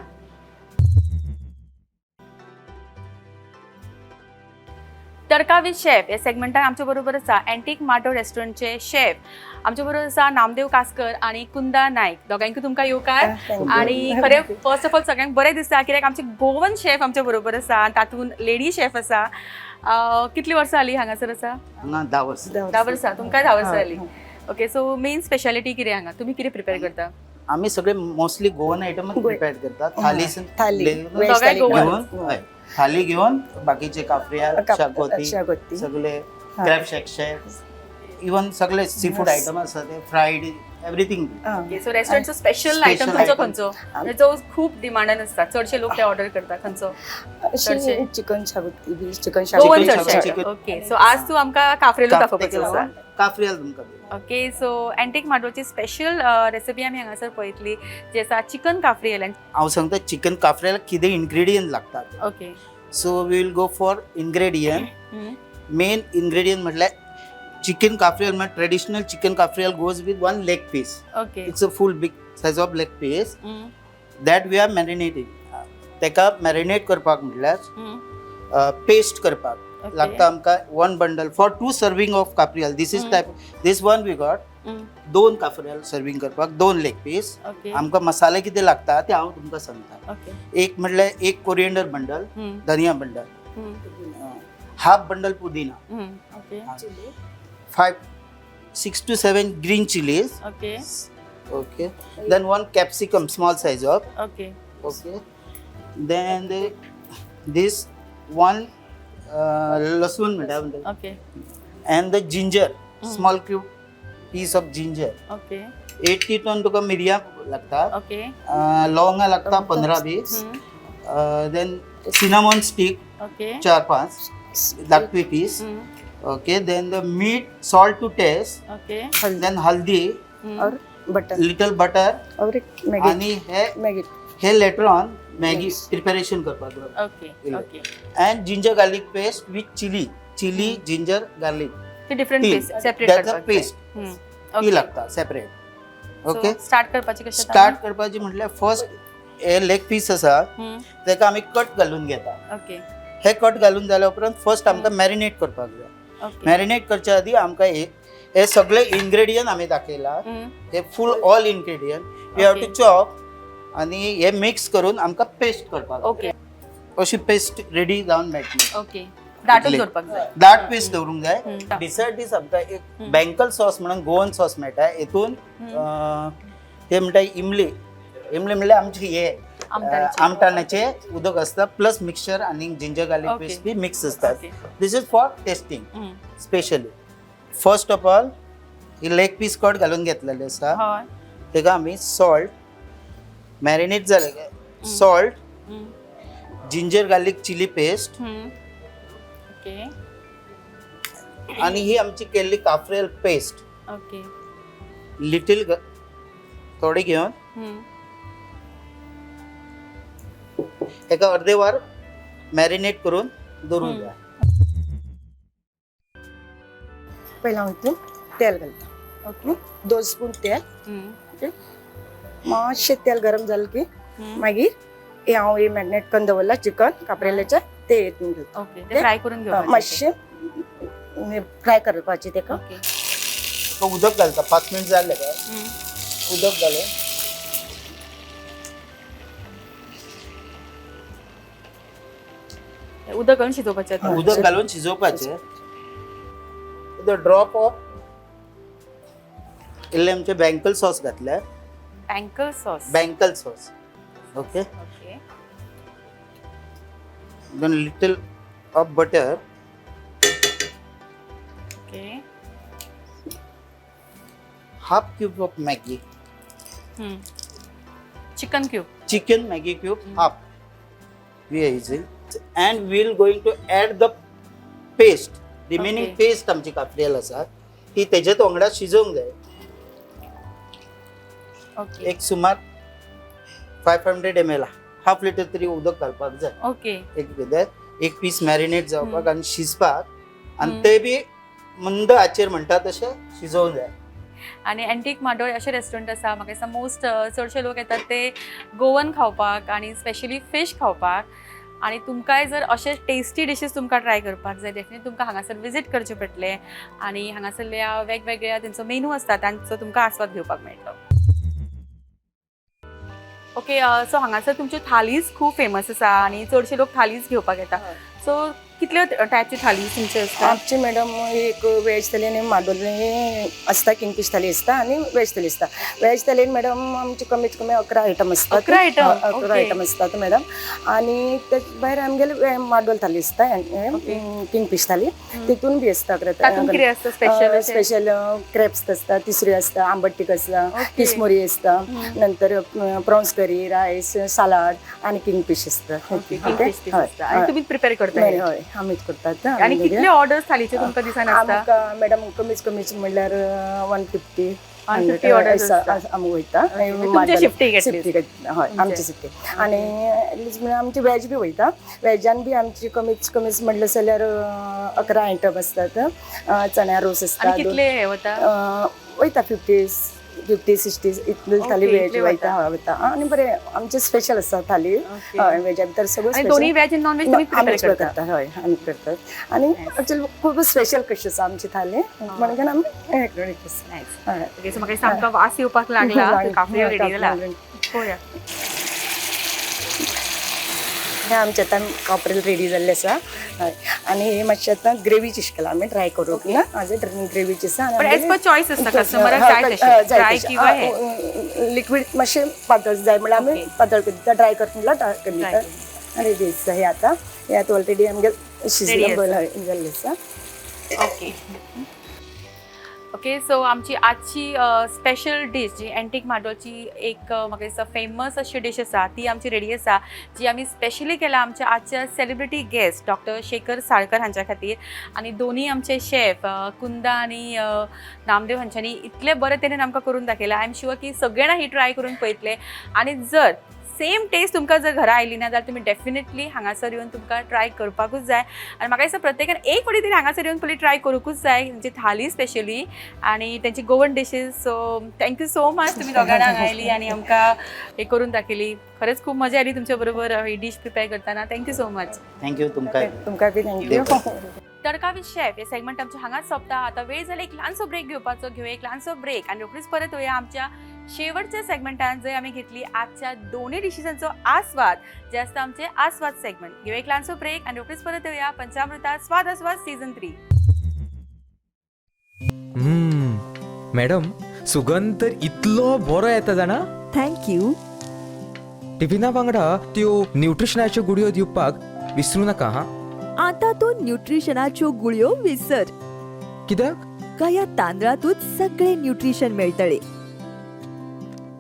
[SPEAKER 1] तडका विथ शेफ ह्या सेगमेंटान आमच्या बरोबर आसा अँटीक माटो रेस्टॉरंटचे शेफ. आमच्या बरोबर आसा नामदेव कासकर आनी कुंदा नायक. दोगांयकूय तुमकां येवकार. आणि खरें फर्स्ट ऑफ ऑल सगळ्यांक बरें दिसता कित्याक आमचे गोवन शेफ आमच्या बरोबर आसा आनी तातूंत लेडी शेफ आसा. कितली वर्सां जाली हांगासर आसा?
[SPEAKER 7] हांगा 10 वर्सां.
[SPEAKER 1] 10 वर्सां. तुमकां 10 वर्सां जाली. ओके, सो मेन स्पेशालिटी कितें हांगा? तुमी कितें प्रिपेर करता?
[SPEAKER 7] आमी सगळे मोस्टली गोवन आयटमच प्रिपेअर करतात. थाली.
[SPEAKER 8] थाली, veg
[SPEAKER 1] दोगांय
[SPEAKER 8] थाली.
[SPEAKER 1] गोवन.
[SPEAKER 7] घेवन, हय, थाली घेवन बाकीचे काफ्रियाल, शागोती,
[SPEAKER 8] शागोती.
[SPEAKER 7] सगळे क्रॅब शेक, इवन सगळे सी फूड आयटम आसा ते फ्रायड एवरीथींग.
[SPEAKER 1] ओके, सो रेस्टॉरंटचो स्पेशल आयटम
[SPEAKER 7] Special
[SPEAKER 1] खंयचो?
[SPEAKER 7] item.
[SPEAKER 1] खंयचो म्हणजे जो खूब डिमांडान आसता, चडशे लोक ते ऑर्डर करता, खंयचो चडशे?
[SPEAKER 8] अशी चिकन शागोती बी, चिकन
[SPEAKER 1] गोवन
[SPEAKER 7] Chicken
[SPEAKER 8] शागोती.
[SPEAKER 1] चडशे.
[SPEAKER 7] chicken.
[SPEAKER 1] Okay, सो आज तूं आमकां काफ्रेलू दाखोवपाचो आसा.
[SPEAKER 7] काफ्रियाल तुमकां दिवं.
[SPEAKER 1] ओके, सो अँटीक माडोळची स्पेशल रेसिपी आमी हांगासर पळयतली जी आसा चिकन काफ्रियल.
[SPEAKER 7] हांव सांगता चिकन काफ्रियाल कितें इन्ग्रेडियंट लागतात.
[SPEAKER 1] Okay.
[SPEAKER 7] So we will go for ingredient. Main ingredient म्हटल्यार चिकन काफ्रियल म्हळ्यार traditional chicken cafreal goes with one leg piece.
[SPEAKER 1] Okay.
[SPEAKER 7] It's a full big size of leg piece that we are marinating. ताका marinate करपाक म्हटल्यार paste करपाक लागता आमकां one bundle for two serving of cafreal. This is type this one we got दोन cafreal serving करपाक दोन leg piece. आमकां मसाले कितें लागता ते हांव तुमकां सांगता. एक म्हटल्यार एक कोरिएंडर बंडल, धनिया बंडल, हाफ बंडल पुदिना, 5, 6 to 7 green chilies. Okay, then one capsicum, small size of. Okay, then this one लसूण म्हणटा and the ginger, small cube piece of ginger. 8 to 10 तुका मिरयां लागता. लवंगां लागता 15-20. Then cinnamon stick 4-5 धाकटी piece. Okay, then the meat, salt to taste. Then हल्दी,
[SPEAKER 8] और butter.
[SPEAKER 7] Little butter.
[SPEAKER 8] और एक मॅगी.
[SPEAKER 7] आणि हे
[SPEAKER 8] मॅगी.
[SPEAKER 7] हे लेटर ऑन मॅगी प्रिपरेशन करपाक. And ginger garlic paste with chilli, chilli, ginger, garlic.
[SPEAKER 1] ते डिफरंट
[SPEAKER 7] तीन.
[SPEAKER 1] Paste separate.
[SPEAKER 7] त्याचा पेस्ट ती लागता सेपरेट. ओके.
[SPEAKER 1] स्टार्ट करपाची कशें?
[SPEAKER 7] स्टार्ट करपाची म्हटल्यार फर्स्ट हे लेग पीस आसा तेका आमी कट घालून घेता.
[SPEAKER 1] ओके.
[SPEAKER 7] हे कट घालून जाल्या उपरांत फर्स्ट आमकां मॅरिनेट करपाक जाय. मॅरिनेट करच्या आदी आमकां हे सगळे इन्ग्रेडियंट आमी दाखयला, हे full all ingredient you have to chop आनी हे मिक्स करून आमकां पेस्ट करपाक.
[SPEAKER 1] ओके.
[SPEAKER 7] अशी पेस्ट रेडी जावन मेळटली.
[SPEAKER 1] ओके, दाटूच दवरपाक जाय.
[SPEAKER 7] दाट पेस्ट दवरूंक जाय. बिसायड दीस आमकां एक बँकल सॉस म्हणून गोवन सॉस मेळटा. हेतून ते म्हणटा इमली, इमली म्हणल्यार आमचे हे आमटाण्याचे उदक आसता प्लस मिक्सचर आनी जिंजर गार्लिक पेस्ट बी मिक्स आसतात. This is for tasting specially. First of all he leg piece cut घालून घेतलेले आसा, तेका आमी सॉल्ट मॅरिनेट जाले salt, ginger garlic chilli paste आनी ही आमची केल्ली काफ्रेल पेस्ट.
[SPEAKER 1] ओके.
[SPEAKER 7] लिटील थोडी घेवन एका अर्दे वर मॅरिनेट करून दवरूंक जाय.
[SPEAKER 8] पयलीं हांव हितून तेल घालता. ओके, 2 स्पून तेल. ओके, मातशें तेल गरम जालें की मागीर हे हांव हे मॅरिनेट करून दवरला चिकन कापरेल्याचें ते हितून घालता.
[SPEAKER 1] ओके, ते फ्राय करून घेवपाचें.
[SPEAKER 8] मातशें फ्राय करपाचें तेका.
[SPEAKER 1] ओके.
[SPEAKER 7] उदक घालता, 5 मिनट जाले काय उदक घालून
[SPEAKER 1] उदक घालून शिजोवपाचें.
[SPEAKER 7] उदक घालून शिजोवपाचें. The drop of इल्लें आमचें बँकल सॉस घातलें.
[SPEAKER 1] बँकल sauce.
[SPEAKER 7] बँकल sauce. Okay.
[SPEAKER 1] Okay.
[SPEAKER 7] Then little of butter.
[SPEAKER 1] Okay.
[SPEAKER 7] Half cube of Maggi.
[SPEAKER 1] Chicken cube.
[SPEAKER 7] Chicken Maggi cube half we are using and we will going to add the paste, remaining paste आमची काफ्रियल आसा ती तेजेच वांगडा शिजोवंक जाय.
[SPEAKER 1] Okay.
[SPEAKER 7] एक सुमार 500 ml, half litre तरी उदक घालपाक जाय.
[SPEAKER 1] ओके.
[SPEAKER 7] एक कित्याक एक पीस मॅरिनेट जावपाक आनी शिजपाक आनी ते बी मंद आचेर म्हणटा तशें शिजोवंक जाय.
[SPEAKER 1] आनी एंटीक माडोळ अशें रेस्टॉरंट आसा, म्हाका दिसता मोस्ट चडशे लोक येतात ते गोवन खावपाक आनी स्पेशली फीश खावपाक. आनी तुमकांय जर अशे टेस्टी डिशीज तुमकां ट्राय करपाक जाय, डेफिनेटली तुमकां हांगासर विजीट करचें पडटलें आनी हांगासरल्या वेगवेगळ्या तेंचो मेनू आसता तांचो तुमकां आस्वाद घेवपाक मेळटलो. ओके, सो हांगासर तुमच्यो थालीज खूब फेमस आसा आनी चडशे लोक थालीज घेवपाक येता. सो कितल्यो टायपच्यो थालीज तुमच्यो आसता?
[SPEAKER 8] आमची मॅडम एक वेज थाली आनी माडोली आसता, किंगफीश थाली आसता आनी वेज थाली आसता. वेज थालीन मॅडम आमचे कमीत कमी 11 आयटम आसतात.
[SPEAKER 1] 11 आयटम?
[SPEAKER 8] 11 आयटम आसतात मॅडम. आनी ते भायर आमगेले माडोल थाली आसता, किंगफीश थाली, तितून बी आसता 11.
[SPEAKER 1] तातूंत कितें आसता स्पेशल?
[SPEAKER 8] स्पेशल क्रॅप्स आसता, तिसऱ्यो आसता, आंबट तीख आसता, किसमुरी आसता, नंतर प्रॉन्स करी, रायस, सालाड आनी किंगफीश आसता.
[SPEAKER 1] आनी तुमी प्रिपेर करता?
[SPEAKER 8] हय, आमीच करतात.
[SPEAKER 1] आनी कितले ऑर्डर्स थालीचे तुमकां दिसान आसता?
[SPEAKER 8] आमकां मॅडम कमीच कमीच म्हणल्यार 150
[SPEAKER 1] 150 ऑर्डर्स
[SPEAKER 8] आमी वयता.
[SPEAKER 1] तुमच्या शिफ्टीक?
[SPEAKER 8] शिफ्टीक, हय, आमची शिफ्टीक. आनी एटलीस्ट म्हणल्यार आमची वेज बी वयता. वेजान बी आमची कमीच कमीच म्हणलें जाल्यार 11 आयटम आसतात. चण्या रोस आसता.
[SPEAKER 1] कितले वता?
[SPEAKER 8] वयता 50, 60 इतले थाली वेज वयता. वयता आनी बरें आमचें स्पेशल आसता थाली वेजा भितर सगळें.
[SPEAKER 1] दोन्ही वेज आनी नॉन वेज
[SPEAKER 8] आमीच करता. हय, आमी करतात. आनी एक्चुअली खूब स्पेशल कशी आसा आमची थाली म्हणून आमी हें
[SPEAKER 1] ओके, सो म्हाका सामको वास येवपाक लागला. काफ्रियल रेडी जाला, पळोवया.
[SPEAKER 8] हें आमचें आतां काफ्रियल रेडी जाल्लें आसा. हय, आनी हे मातशें आतां ग्रेवीचें केलां आमी, ड्राय करूंक ना, हाजें ग्रेवीचें आसा.
[SPEAKER 1] पण एज पर चॉयस आसता, कस्टमराक जाय तशें ड्राय किंवा हे
[SPEAKER 8] लिक्वीड मातशें पातळ जाय म्हणल्यार आमी पातळ करता, ड्राय करता म्हणल्यार ड्राय करून दिता. रेडी आसा हे आतां. हे आतां ऑलरेडी आमगे शिजलें जाल्लें आसा.
[SPEAKER 1] ओके ओके, सो आमची आजची स्पेशल डीश जी एंटीक माडोळची एक म्हाका दिसता फेमस अशी डीश आसा ती आमची रेडी आसा, जी आमी स्पेशली केला आमच्या आजच्या celebrity guest doctor Shekhar Salkar हांच्या खातीर. आनी दोनी आमचे शेफ कुंदा आनी नामदेव हांच्यांनी इतले बरे तरेन आमकां करून दाखयला. I am sure की सगळे जाणां ही ट्राय करून पळयतले. आनी जर सेम टेस्ट तुमकां जर घरा आयली ना जाल्यार तुमी डेफिनेटली हांगासर येवन तुमकां ट्राय करपाकूच जाय. आनी म्हाका दिसता प्रत्येकान एक फावटी तरी हांगासर येवन पयलीं ट्राय करूंकूच जाय तेंची थाली स्पेशली आनी तेंची Goan dishes. So thank you so much, तुमी दोगांय हांगा आयली आनी आमकां हे करून दाखयली. खरेंच खूब मजा आयली तुमच्या बरोबर ही डीश प्रिपेर करतना. Thank you so much.
[SPEAKER 7] Thank you तुमकां.
[SPEAKER 8] तुमकां बी thank you.
[SPEAKER 1] Tadka with chef हे सेगमेंट आमच्या हांगाच सोंपता. आतां वेळ जाली एक ल्हानसो ब्रेक घेवपाचो. घेवया एक ल्हानसो ब्रेक आनी रोखडीच परत येवया आमच्या शेवटच्या सेगमेंटान, जंय आमी घेतली आजच्या दोनूय डिशीजांचो आस्वाद, जे आसता आमचे आस्वाद सेगमेंट. घेवया एक ल्हानसो ब्रेक आनी रोखडीच परत येवया पंचामृता स्वाद आस्वाद सीझन 3.
[SPEAKER 4] मॅडम, सुगंध तर इतलो बरो येता जाणा.
[SPEAKER 5] Thank you.
[SPEAKER 4] टिफिना वांगडा त्यो न्यूट्रिशनाच्यो गुळयो दिवपाक विसरू नाका हा.
[SPEAKER 5] आता तूं न्यूट्रिशनाच्यो गुळयो विसर.
[SPEAKER 4] कित्याक?
[SPEAKER 5] काया तांदळातूच सगळे न्यूट्रिशन मेळटले.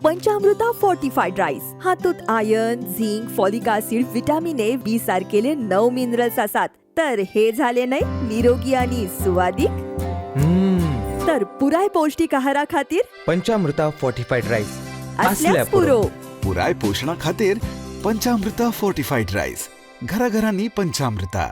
[SPEAKER 5] पंचामृता फोर्टिफायड रायस हातूंत iron, zinc, folic acid, vitamin A, B सारकेले 9 minerals आसात. तर हे झाले न्हय निरोगी आणि सुवादीक. तर पुराय पौष्टिक आहारा खातीर
[SPEAKER 4] पंचामृता फोर्टिफायड रायस
[SPEAKER 5] असल्याच पुरो.
[SPEAKER 6] पुराय पोशणा खातीर पंचामृता फोर्टिफायड रायस. घराघरांनी पंचामृता.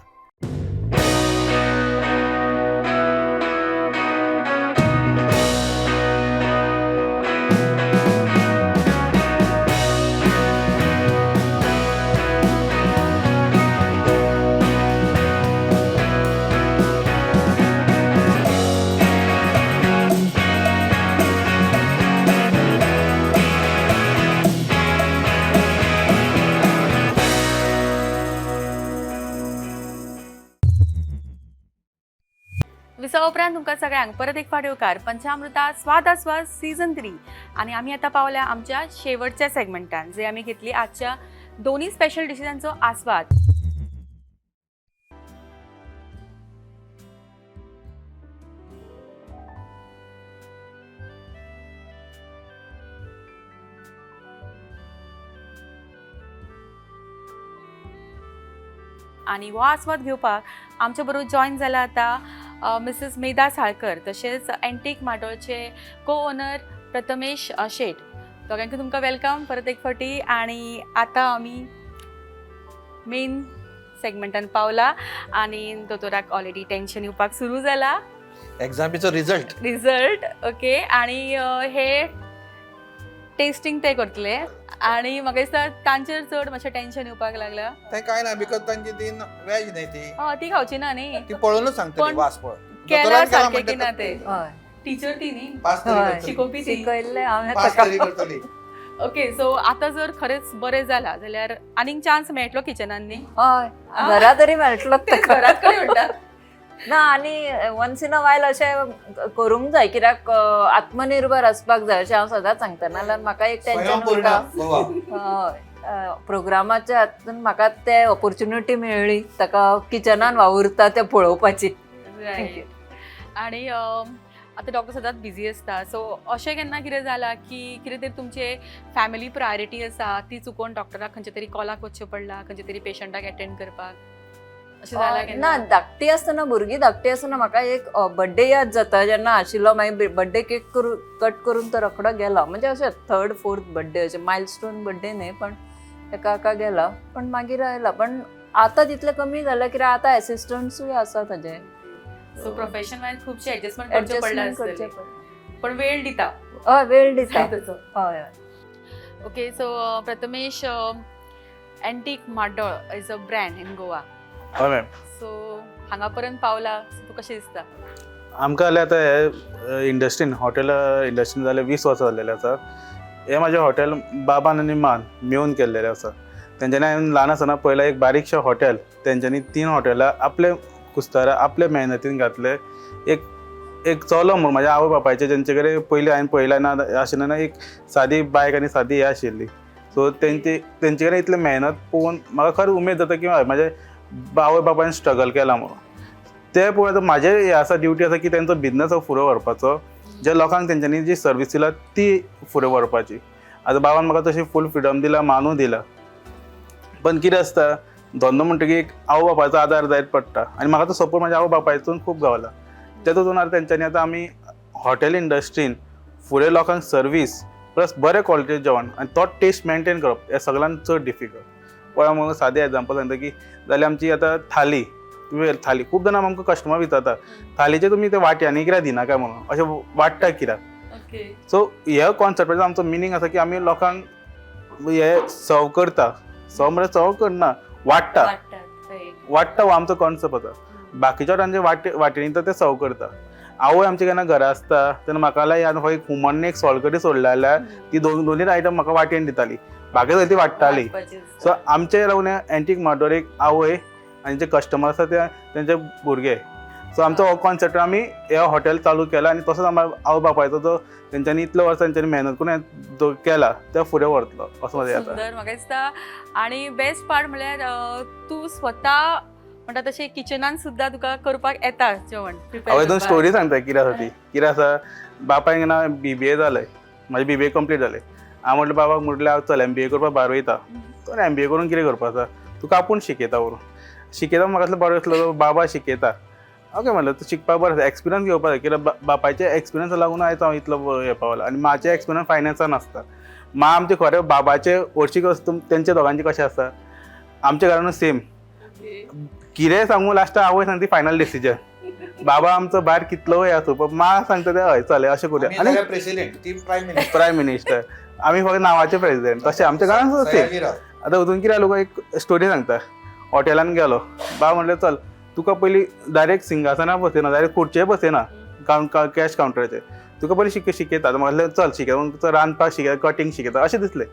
[SPEAKER 1] विसवा उपरांत तुमकां सगळ्यांक परत एक फावट येवकार पंचामृता स्वाद आस्वाद सीझन 3. आनी आमी आतां पावल्या आमच्या शेवटच्या सेगमेंटान, जे आमी घेतली आजच्या दोनूय स्पेशल डिशीजांचो आस्वाद. आनी हो आस्वाद घेवपाक आमच्या बरोबर जॉयन जाला आतां मिसेस मेधा साळकर, तशेंच एंटीक माटोळचे को ओनर प्रथमेश शेट. दोगांकूय तुमकां welcome परत एक फावटी. आनी आतां आमी मेन सेगमेंटान पावला आनी दोतोराक ऑलरेडी टेंशन येवपाक सुरू जाला.
[SPEAKER 3] एग्जामीचो रिजल्ट.
[SPEAKER 1] Result okay. आनी हे टेस्टींग ते करतले आनी म्हाका दिसता तांचेर चड मातशें टेंशन येवपाक लागला.
[SPEAKER 9] तें कांय ना, because तांची ती वेज न्हय ती.
[SPEAKER 1] हय, ती खावची ना न्ही.
[SPEAKER 9] ती पळोवनूच सांगतली
[SPEAKER 1] पण
[SPEAKER 9] वास पळोवन.
[SPEAKER 1] केला
[SPEAKER 9] दोतोरान केला
[SPEAKER 1] सारकें की ना
[SPEAKER 9] म्हणटकच
[SPEAKER 1] ते. टिचर ती न्ही,
[SPEAKER 9] पास तरी करतली.
[SPEAKER 1] शिकोवपी ती.
[SPEAKER 10] शिकयल्लें हांवें
[SPEAKER 9] पास
[SPEAKER 10] ताका.
[SPEAKER 9] तरी करतली.
[SPEAKER 1] ओके, सो आतां जर खरेंच बरें जालां जाल्यार आनीक चान्स मेळटलो किचनान न्ही?
[SPEAKER 10] हय, घरा तरी मेळटलो ताका.
[SPEAKER 1] घरात कडेन म्हणटा.
[SPEAKER 10] ना, आनी वन्स इन अ वायल अशें करूंक जाय, कित्याक आत्मनिर्भर आसपाक जाय अशें हांव सदांच सांगता. नाल्यार म्हाका एक टेंशन
[SPEAKER 9] स्वयंपूर्ण
[SPEAKER 10] उरता.
[SPEAKER 9] गोवा.
[SPEAKER 10] हय, प्रोग्रामाच्या हातून म्हाका ते ऑपॉर्च्युनिटी मेळ्ळी ताका किचनान वावुरता तें पळोवपाची.
[SPEAKER 1] रायट. आनी आतां डॉक्टर सदांच बिजी आसता, सो अशें केन्ना कितें जालां की कितें तरी तुमचे फॅमिली प्रायोरिटी आसा ती चुकोवन डॉक्टराक खंयच्या तरी कॉलाक वचचें पडलां, खंयच्या तरी पेशंटाक एटेंड करपाक, अशें जालां केन्ना?
[SPEAKER 10] ना, धाकटी आसतना, भुरगीं धाकटी आसतना म्हाका एक बड्डे याद जाता जेन्ना आशिल्लो. मागीर बड्डे केक कट करून तो रोखडो गेलो. म्हणजे अशें थर्ड फोर्थ बड्डे, अशें मायलस्टोन बड्डे न्हय, पण एका एका गेला, पण मागीर आयला. पण आतां तितलें कमी जालां कित्याक आतां एसिस्टंट्सूय आसा ताजे.
[SPEAKER 1] सो प्रोफेशन वायज खुबशे एडजस्टमेंट करचें पडलां
[SPEAKER 10] एडजस्टमेंट करचें
[SPEAKER 1] आसतलें.
[SPEAKER 10] पडलें.
[SPEAKER 1] पण वेळ दिता.
[SPEAKER 10] हय, वेळ दिता.
[SPEAKER 1] तसो.
[SPEAKER 10] हय हय.
[SPEAKER 1] Okay, so Prathamesh, antique Mardol is a brand in Goa.
[SPEAKER 11] हय मॅम.
[SPEAKER 1] सो हांगा पर्यंत पावला, सो तुका कशें दिसता?
[SPEAKER 11] आमकां जाल्यार आतां हे इंडस्ट्रीन, हॉटेल इंडस्ट्रीन जाल्यार 20 वर्सां जाल्लेलें आसा. हें म्हाजें हॉटेल बाबान आनी मान मेळून केल्लेलें आसा. तेंच्यांनी हांवें ल्हान आसतना पळयलां एक बारीकशें हॉटेल, तेंच्यांनी 3 हॉटेलां आपले कुस्तारा आपले मेहनतीन घातले. एक चलो म्हूण म्हाज्या आवय बापायचे जेंचे कडेन पयलीं हांवें पळयलां ना आशिल्लें ना, एक सादी बायक आनी सादी हें आशिल्ली. सो तेंचे कडेन इतले मेहनत पळोवन म्हाका खरें उमेद जाता की हय म्हाजे आवय बापायन स्ट्रगल केला म्हणून. ते पळोवन आतां म्हाजें हें आसा, ड्युटी आसा की तेंचो बिजनस हो फुडें व्हरपाचो, जे लोकांक तेंच्यांनी जी सर्वीस दिला ती फुडें व्हरपाची. आतां बाबान म्हाका तशी फूल फ्रिडम दिला, मानूय दिला, पण कितें आसता धंदो म्हणटकीर एक आवय बापायचो आदार जायत पडटा आनी म्हाका तो सपोर्ट म्हाज्या आवय बापायचो खूब गावला. तेतून आतां तेंच्यांनी आतां आमी हॉटेल इंडस्ट्रीन फुडें लोकांक सर्वीस प्लस बरें क्वॉलिटीचें जेवण आनी तो टेस्ट मेनटेन करप हें सगळ्यान चड डिफिकल्ट. पळय हांव सादें एग्जाम्पल सांगता की जाल्यार आमची आतां थाली, थाली खूब जाणां आमकां कस्टमर विचारता थालीचे तुमी ते वाट्यांनी कित्याक दिना काय म्हणून, अशें वाडटा कित्याक. सो ह्या कॉन्सेप्टाचो आमचो मिनींग आसा की आमी लोकांक हे सर्व करता, सर्व म्हळ्यार सर्व करना, वाडटा, वाडटा हो आमचो कॉन्सेप्ट आसा. बाकीच्या तांचे वाटेनी तर ते सर्व करता. आवय आमची केन्ना घरा आसता तेन्ना म्हाका जाल्यार ह्या एक हुमण एक सोलकडी सोडल्या जाल्यार ती दोनूय आयटम म्हाका वाटेन दिताली, बाकी सगळी ती वाडटाली. सो आमचे लागून एंटीक म्हाड्डोर एक आवय आनी जे कस्टमर आसा ते तेंचे भुरगे. सो आमचो हो कॉन्सेप्ट आमी हे हॉटेल चालू केला आनी तसोच आमच्या आवय बापायचो जो तेंच्यांनी इतले वर्सां तेंच्यांनी मेहनत करून केला ते फुडें व्हरतलो असो म्हजें जाता.
[SPEAKER 1] सुंदर म्हाका दिसता. आनी बेस्ट पार्ट म्हळ्यार तूं स्वता म्हणटा तशें किचनान सुद्दां तुका करपाक येता जेवण.
[SPEAKER 11] हांव दोन स्टोरी सांगता कितें आसा ती. कितें आसा, बापायक ना BBA जालें, म्हाजें BBA complete जालें. हांव म्हटलें बाबाक म्हटलें हांव चल MBA करपाक भायर वयता. तो MBA करून कितें करपा आसा, तुका आपूण शिकयता व्हरून शिकयता. म्हाका असलो बरो दिसलो बाबा शिकयता. ओके म्हणलें तूं शिकपाक बरें आसा, एक्सपिरियन्स घेवपाक जाय. कित्याक बापायचे एक्सपिरियन्स लागून आयज हांव इतलो हें पावला. आनी म्हाजे एक्सपिरियन्स फायनान्सान आसता. मा आमचें खरें बाबाचे हरशीं तेंचे दोगांचे कशें आसता, आमच्या घरानूय सेम. कितेंय सांगू लास्टाक आवय सांगता फायनल डिसिजन. बाबा आमचो भायर कितलोय आसूं पण मा सांगता ते हय चल अशें करुया.
[SPEAKER 9] आनी प्रेसिडेंट ती प्रायम मिनिस्टर,
[SPEAKER 11] प्रायम मिनिस्टर, आमी फक्त नांवाचे प्रेसिडेंट. तशें आमच्या घरान सेम. आतां वचून कितें जालें, एक स्टोरी सांगता. हॉटेलान गेलो, बाबा म्हणलें चल तुका पयलीं डायरेक्ट सिंगासनार बसयना, डायरेक्ट खुर्चेर बसयना कॅश कावंटराचेर, तुका पयलीं शिकयता. म्हणलें चल शिकयता, म्हणून रांदपाक शिकयता, कटींग शिकयता अशें दिसलें.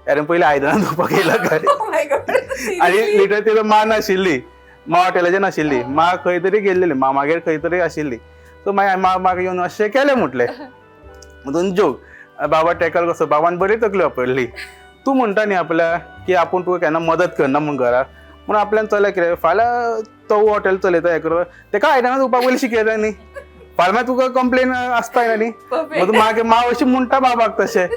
[SPEAKER 11] अरे पयलीं आयदनां धुवपाक येयला काय. आनी लिटर तिका मा नाशिल्ली, मा हॉटेलाचेर नाशिल्ली, मा खंय तरी गेल्लेली, मामागेर खंय तरी आशिल्ली. सो मागीर मा म्हाका येवन अशें केलें म्हटलें दोन जोक. बाबा टॅकल कसो, बाबान बरी तकली वापरली. तूं म्हणटा न्ही आपल्या की आपूण तुका केन्ना मदत करना म्हूण घरा, म्हणून आपल्यान चलया कितें फाल्यां तो हॉटेल चलयता हें करता, तेका आयदनां धुवपाक पयलीं शिकयता न्ही, फाल्यां मागीर तुका कंप्लेन आसता न्ही. मागीर मा अशी म्हणटा बाबाक तशें,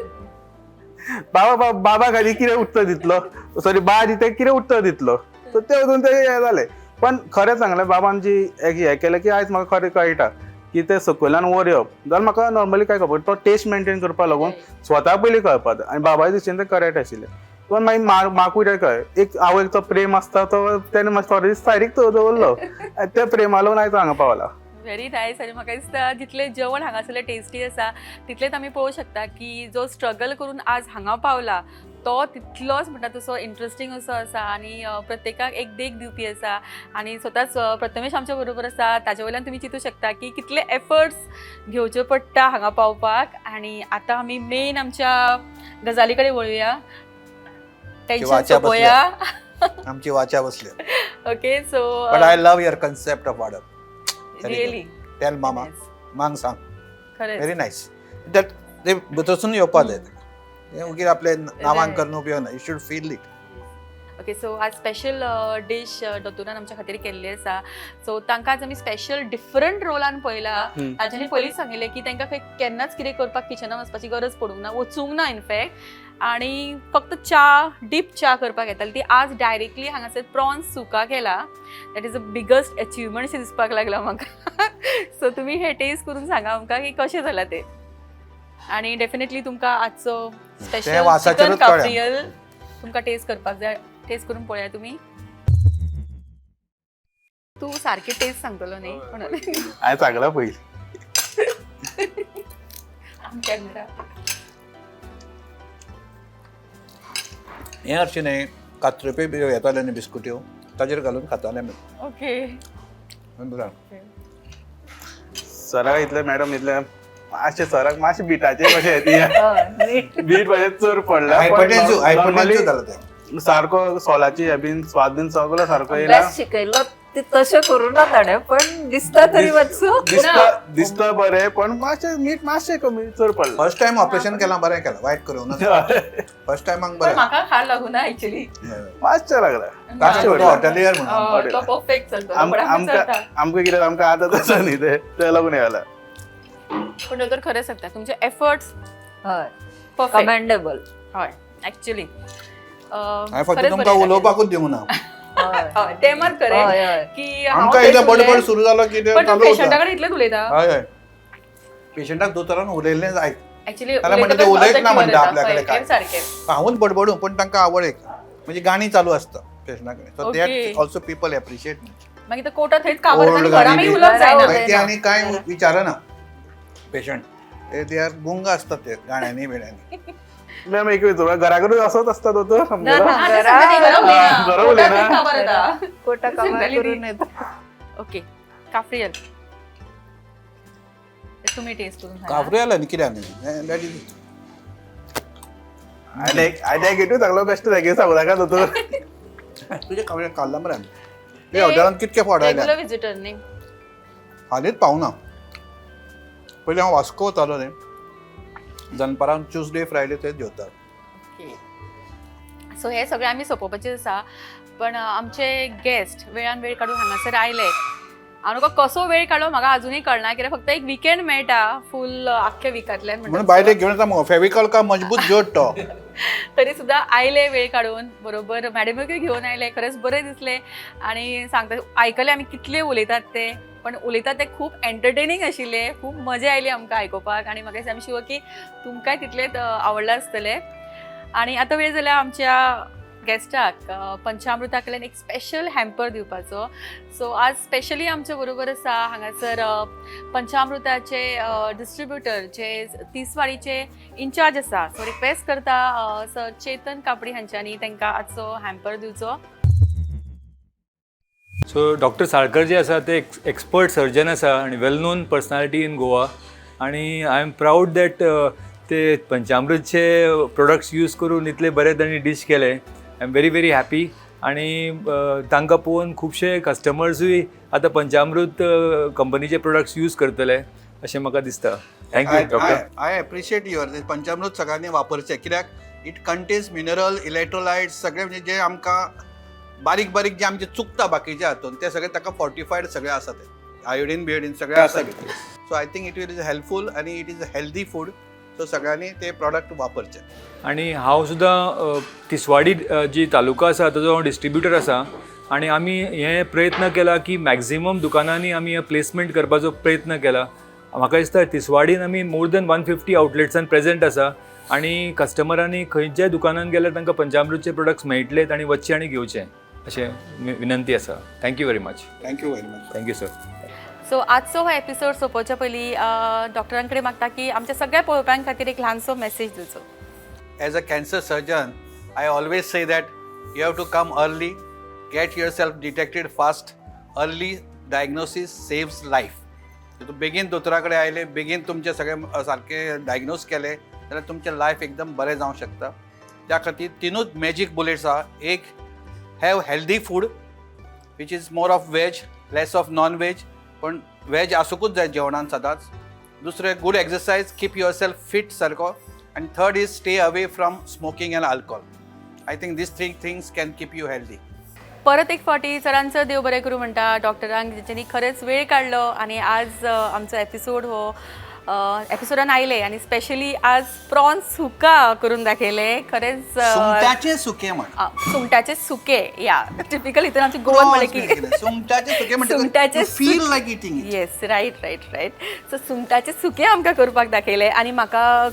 [SPEAKER 11] बाबा बाबा खातीर कितें उत्तर दितलो, सॉरी बा दिता कितें उत्तर दितलो. सो तें वचून तें हें जालें. पण खरें सांगलें बाबान जी हें केलें की आयज म्हाका खरें कळटा की तें सकयल्यान वयर येवप जाल्यार म्हाका नॉर्मली काय खबर, तो टेस्ट मेनटेन करपाक लागून स्वता पयलीं कळपाक जाय. आनी बाबाच्या दिश्टीन तें करेक्ट आशिल्लें. पण मागीर म्हाकूय तें कळ्ळें, एक आवयक तो प्रेम आसता तो तेणें मातसो थोडे दीस सायडीक दवरलो आनी त्या प्रेमा लागून आयज हांगा पावला.
[SPEAKER 1] Very nice. आनी म्हाका दिसता जितलें जेवण हांगासरलें टेस्टी आसा तितलेंच आमी पळोवंक शकता की जो स्ट्रगल करून आज हांगा पावला तो तितलोच म्हणटा तसो इंट्रस्टींग असो आसा आनी प्रत्येकाक एक देख दिवपी आसा. आनी स्वताच प्रथमेश आमच्या बरोबर आसा, ताजे वयल्यान तुमी चिंतूं शकता की कितले एफर्ट्स घेवचे पडटा हांगा पावपाक. आनी आतां आमी मेन आमच्या गजाली कडेन वळुया, टेन्शन सोंपोया.
[SPEAKER 9] आमची वाचा बसली.
[SPEAKER 1] Okay, so
[SPEAKER 9] but I love your concept of वाडप.
[SPEAKER 1] Really
[SPEAKER 9] tell mama मांग सांग,
[SPEAKER 1] खरें
[SPEAKER 9] व्हेरी नायस. That ते भितरसून येवपाक जाय, ते उगीर आपले नांवान करून उपयोग ना, you should feel it.
[SPEAKER 1] Okay, so आज स्पेशल डीश दोतोरान आमच्या खातीर केल्ली आसा. सो तांकां आज आमी स्पेशल डिफरंट रोलान पळयला. तांच्यांनी पयलींच सांगिल्लें की तांकां खंय केन्नाच कितें करपाक किचनान वचपाची गरज पडूंक ना, वचूंक ना इनफॅक्ट. आनी फक्त च्या, डीप च्या करपाक येताली ती आज डायरेक्टली हांगासर प्रॉन्स सुका केला. That is a biggest achievement अशें दिसपाक लागला म्हाका. सो तुमी हे टेस्ट करून सांगा आमकां की कशें जालां तें. आनी डेफिनेटली तुमकां आजचो स्पेशल चिकन काफ्रियल तुमकां टेस्ट करपाक जाय. टेस्ट करून पळया तुमी. तूं सारकी टेस्ट सांगतलो न्ही म्हणून
[SPEAKER 11] हांवें सांगलां पयलीं.
[SPEAKER 1] कॅमेरा
[SPEAKER 9] हें हरशीं न्ही, कातरुपे बी येताले न्ही बिस्कुट्यो, ताजेर घालून खाताले आमी.
[SPEAKER 1] ओके,
[SPEAKER 11] सराक इतलें मॅडम इतलें मातशें सराक मातशें बिटाचें कशें बीट मातशें चड पडला, सारको सोलाची हे बीन स्वाद बीन सगळो सारको येयला.
[SPEAKER 10] शिकयलो ते तशें करूं ना ताणें, पण दिसता तरी मातसो
[SPEAKER 11] दिसता बरें, पण मातशें मीठ मातशें कमी चड पडलें.
[SPEAKER 9] फर्स्ट टायम ऑपरेशन केलां बरें केलां, वायट करूं ना. फर्स्ट टायमाक बरें,
[SPEAKER 1] म्हाका खार लागूं ना एक्चुअली,
[SPEAKER 11] मातशें लागला.
[SPEAKER 9] हॉटेलियर म्हणून
[SPEAKER 1] तो परफेक्ट चलता.
[SPEAKER 11] आमकां कितें आमकां आतां तसो न्ही तें लागून हें जाला.
[SPEAKER 1] पण दोतोर खरें सांगता, तुमचे एफर्ट्स
[SPEAKER 10] हय कमेंडेबल.
[SPEAKER 1] हय एक्चुअली
[SPEAKER 9] फक्त तुमकां उलोवपाकूच दिवंक ना
[SPEAKER 1] ते मात खरें की
[SPEAKER 9] आमकां एकदां बडबड सुरू जालो की
[SPEAKER 1] पेशंटा कडेन इतलेंच उलयता.
[SPEAKER 9] हय हय, पेशंटाक दोतोरान उलयल्लें आयक.
[SPEAKER 1] ऍक्च्युली
[SPEAKER 9] नाल्यार म्हणटा ते उलयत ना म्हणटा आपल्या कडेन काय, हांवूच बडबडूं पूण तांकां आवड एक म्हणजे गाणी चालू आसता पेशंटा कडेन, so that also people appreciate.
[SPEAKER 1] मागीर कोटा थंयच काबार घरा मागीर उलोवप जायना
[SPEAKER 9] ते आनी कांय विचारना पेशंट, ते आर गुंग आसतात ते गाण्यांनी बिण्यांनी.
[SPEAKER 11] मॅम एक विचारू, घरा कडेन असोच आसता दोतोर?
[SPEAKER 10] कोटा काबार करून येता.
[SPEAKER 1] ओके, काफ्रियल तुम्ही टेस्ट करून सांगा.
[SPEAKER 9] काफ्रियल आनी कितें आनी that is
[SPEAKER 11] idea घेतू सगळो बेस्ट जागे सांगू नाका दोतोर.
[SPEAKER 9] तुजें काफ्रियल खाल्लां मरे आमी ते हॉटेलान कितके फावट आयल्या,
[SPEAKER 1] रेगुलर विजिटर न्ही,
[SPEAKER 9] हालींच पावना. पयलीं हांव वास्को वतालो न्ही, दनपारां ट्युजडे फ्रायडे थंय जेवतात.
[SPEAKER 1] सो हे सगळें आमी सोंपोवपाचें आसा, पण आमचे गेस्ट वेळान वेळ काडून हांगासर आयले. हांव तुका कसो वेळ काडलो म्हाका अजुनूय कळना, कित्याक फक्त एक विकेंड मेळटा फूल आख्ख्या विकांतल्यान,
[SPEAKER 9] म्हणून बायलेक घेवन येता मुगो, फेविकॉल का मजबूत जोड तो.
[SPEAKER 1] तरी सुद्दां आयले वेळ काडून, बरोबर मॅडमीकूय घेवन आयले, खरेंच बरें दिसलें. आनी सांगता आयकलें आमी कितले उलयतात ते, पण उलयतात ते खूब एंटरटेनींग आशिल्ले, खूब मजा आयली आमकां आयकुपाक. आनी म्हाका दिसता आमी शुअर की तुमकांय तितलेंच आवडलां आसतलें. आनी आतां वेळ जाल्यार आमच्या गेस्टाक पंचामृता कडल्यान एक स्पेशल हॅम्पर दिवपाचो. सो आज स्पेशली आमच्या बरोबर आसा हांगासर पंचामृताचे डिस्ट्रिब्युटर जे तिसवाडीचे इन्चार्ज आसा. सो रिक्वेस्ट करता सर चेतन कापडी हांच्यांनी तांकां आजचो हॅम्पर दिवचो.
[SPEAKER 12] सो डॉक्टर साळकर जे आसा ते एक्सपर्ट सर्जन आसा आनी well known personality in Goa, आनी I am proud that ते पंचामृतचे प्रोडक्ट्स यूज करून इतले बरे तांणी डीश केले. I am very very happy. आनी तांकां पळोवन खुबशे कस्टमर्सूय आतां पंचामृत कंपनीचे प्रोडक्ट्स यूज करतले अशें म्हाका दिसता. Thank you doctor.
[SPEAKER 3] I appreciate your Panchamrit सगळ्यांनी वापरचें, कित्याक it contains mineral, electrolytes सगळे, म्हणजे जे आमकां बारीक बारीक जे आमचे चुकता बाकीच्या हातून ते सगळे ताका फॉर्टिफायड सगळे आसा, ते आयोडीन बियोडीन सगळे आसा. So I think it will is helpful आनी it is a healthy food. So सगळ्यांनी ते प्रॉडक्ट वापरचे.
[SPEAKER 12] आनी हांव सुद्दां तिसवाडी जी तालुका आसा ताजो हांव डिस्ट्रिब्युटर आसा, आनी आमी हे प्रयत्न केला की मॅक्झिमम दुकानांनी आमी हे प्लेसमेंट करपाचो प्रयत्न केला. म्हाका दिसता तिसवाडीन आमी मोर दॅन 150 आउटलेट्सान प्रेजेंट आसा, आनी कस्टमरांनी खंयच्याय दुकानान गेल्यार तांकां पंचामृतचे प्रोडक्ट्स मेळटलेत आनी वचचे आनी घेवचे अशें विनंती आसा. Thank you very much.
[SPEAKER 3] Thank you very much.
[SPEAKER 12] Thank you sir.
[SPEAKER 1] So आजचो हो एपिसोड सोंपोवच्या पयलीं डॉक्टरां कडेन मागता की आमच्या सगळ्या पळोवप्यां खातीर एक ल्हानसो मॅसेज दिवचो.
[SPEAKER 3] As a cancer surgeon, I always say that you have to come early, get yourself detected fast. Early diagnosis saves life. तूं बेगीन दोतोरा कडेन आयले, बेगीन तुमचे सगळे सारके डायग्नोज केले जाल्यार तुमचें लायफ एकदम बरें जावंक शकता. त्या खातीर तिनूच मॅजीक बुलेट्स आहा. एक, have healthy food which is more of veg, less of non veg, पण वेज आसूंकूच जाय जेवणान सदांच. दुसरें, good exercise, keep yourself fit सारको. आनी third is stay away from smoking and alcohol. I think these three things can keep you healthy.
[SPEAKER 1] परत एक फावटी सरांचो देव बरें करूं म्हणटा डॉक्टरांक, जेंच्यांनी खरेंच वेळ काडलो आनी आज आमचो एपिसोड हो एपिसोडान आयले आनी स्पेशली आज प्रॉन्स सुका करून दाखयले. खरेंच
[SPEAKER 3] सुंगटाचे सुके म्हण,
[SPEAKER 1] सुंगटाचे सुके, या टिपिकल हितून आमचे गोवन म्हणलें की
[SPEAKER 3] सुंगटाचे सुके म्हणटा,
[SPEAKER 1] सुंगटाचे
[SPEAKER 3] feel like eating.
[SPEAKER 1] Yes, right right right. So सुंगटाचे सुके आमकां करपाक दाखयले आनी म्हाका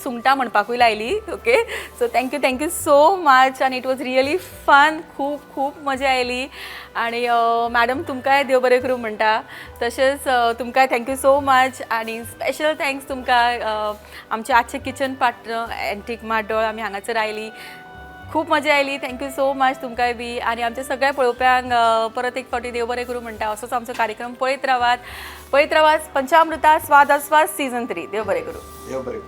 [SPEAKER 1] सुंगटां म्हणपाकूय लायली. Okay, so thank you, thank you so much. आनी it was really fun, खूब खूब मजा आयली. आनी मॅडम तुमकांय देव बरें करूं म्हणटा, तशेंच तुमकांय thank you so much. आनी स्पेशल thanks तुमकां आमचे आजचे किचन पार्टनर एंटीक माड्डोळ, आमी हांगासर आयली, खूब मजा आयली. Thank you so much तुमकांय बी. आनी आमच्या सगळ्या पळोवप्यांक परत एक फावटी देव बरें करूं म्हणटा. असोच आमचो कार्यक्रम पळयत रावात, पळयत रावात पंचामृता स्वाद आस्वाद सीजन 3. देव बरें करूं.
[SPEAKER 3] देव बरें.